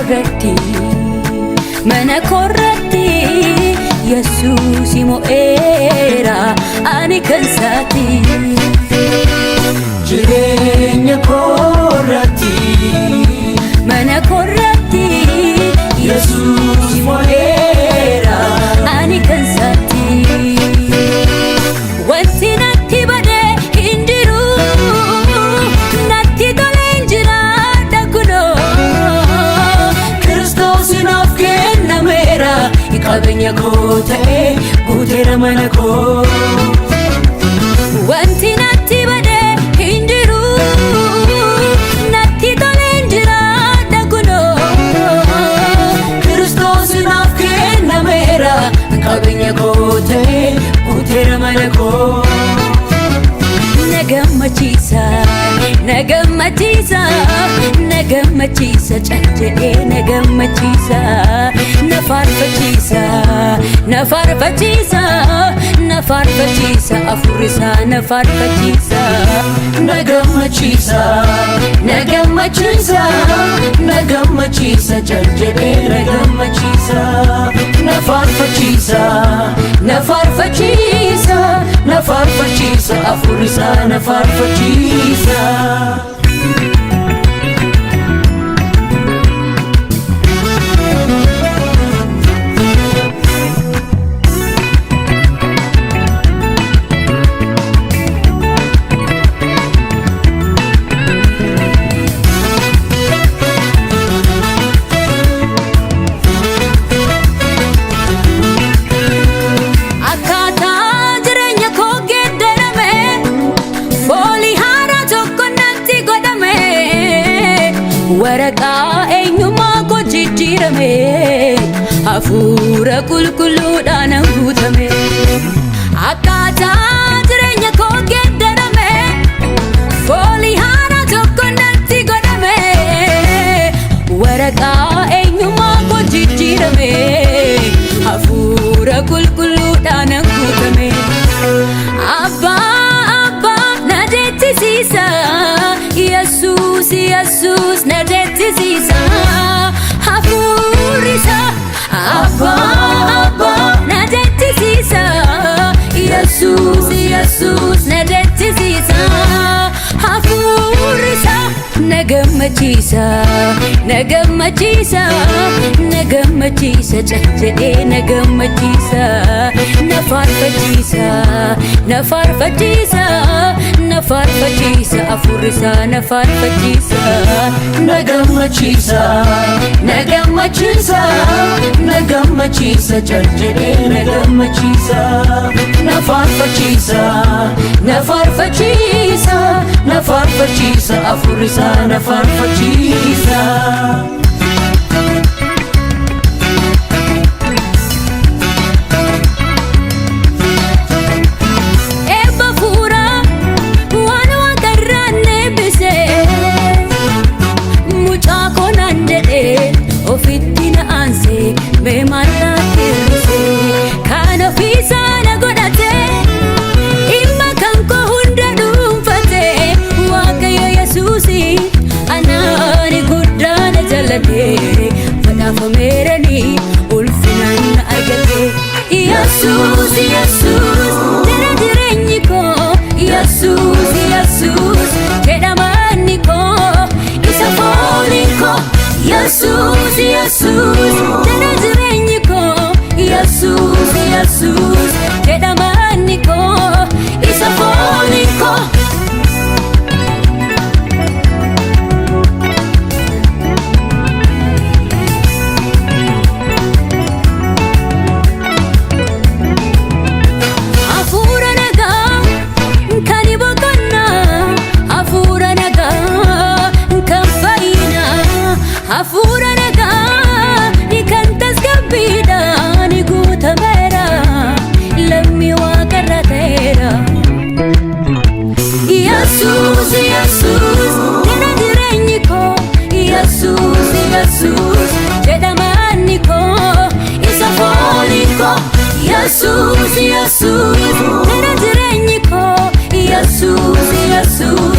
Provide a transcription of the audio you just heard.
Koorratti, mana koorratti, Yesuus mo'eera, ani kan isaati. Jireenya koorratti, mana koorratti, Yesuus mo'eera, ani kan isaati. Wanti natti bade hin jiru, natti tole hin jiraadha kunoo. Kiristoos naaf kennameera, qabeenya koo ta'ee guuteera mana koo. Wanti natti bade hin jiru, natti tole hin jiraadha kunoo. Kiristoos naaf kennameera, qabeenya koo ta'ee guuteera mana koo. Na gammachiisa, na gammachiisa, na gammachiisa, cal jedhee na gammachiisa, na faarfachiisa, na faarfachiisa, na faarfachiisa, afurrisaa na faarfachiisa. Na gammachiisa, na gammachiisa, na gammachiisa, cal jedhee na gammachiisa, na faarfachiisa, na faarfachiisa, na faarfachiisa, afurrisaa na faarfachiisa. Akkaataa jireenya koo geeddarame, foolii haaraa tokko natti godhame, waraqaa eenyummaa koo jijjiirame, hafuura qulqulluudhaan guutame. Akkaataa jireenya koo geeddarame, foolii haaraa tokko natti godhame, waraqaa eenyummaa koo jijjiirame, hafuura qulqulluudhaan guutame. Abbaa, abbaa na jechisiisa, Yesuus, Yesuus na jechisiisa, hafuurri isaa. Abbaa, abbaa na jechisiisa, Yesuus, Yesuus na jechisiisa, hafuurri isaa. Na gammachiisa, na gammachiisa, na gammachiisa, cal jedhee na gammachiisa, na faarfachiisa, na faarfachiisa, na faarfachiisa, afurrisaa na faarfachiisa. Na gammachiisa, na gammachiisa, na gammachiisa, cal jedhee na gammachiisa, na faarfachiisa, na faarfachiisa, na faarfachiisa, afurrisaa na faarfachiisa. Eebba fuuraa waan waaqarraan eebbise, mucaa koo naan jedhee ofitti na aansee, mee maal naatti hir'ise? Kan ofiisaa na godhate, dhimma kan koo hunda dhuunfate, Waaqayyo Yesuusi anaani guddaa na jaalate, badhaafameeranii ulfinaan na argate. Yesuus, Yesuus jedha jireenyi koo, Yesuus, Yesuus jedha manni koo, isa fooliin koo. Yesuus, Yesuus jedha jireenyi koo, Yesuus, Yesuus jedha manni koo, isa fooliin koo. Hafuura nagaa kan boqonnaa, hafuura nagaa kan fayyinaa, hafuura nagaa ni kan tasgabbiidha, ni guutameera, lammii waaqarra ta'eera. Yesuus, Yesuus jedha jireenyi koo, Yesuus, Yesuus jedha manni koo, isa fooliin koo. Yesuus, Yesuus jedha jireenyi koo, Yesuus, Yesuus.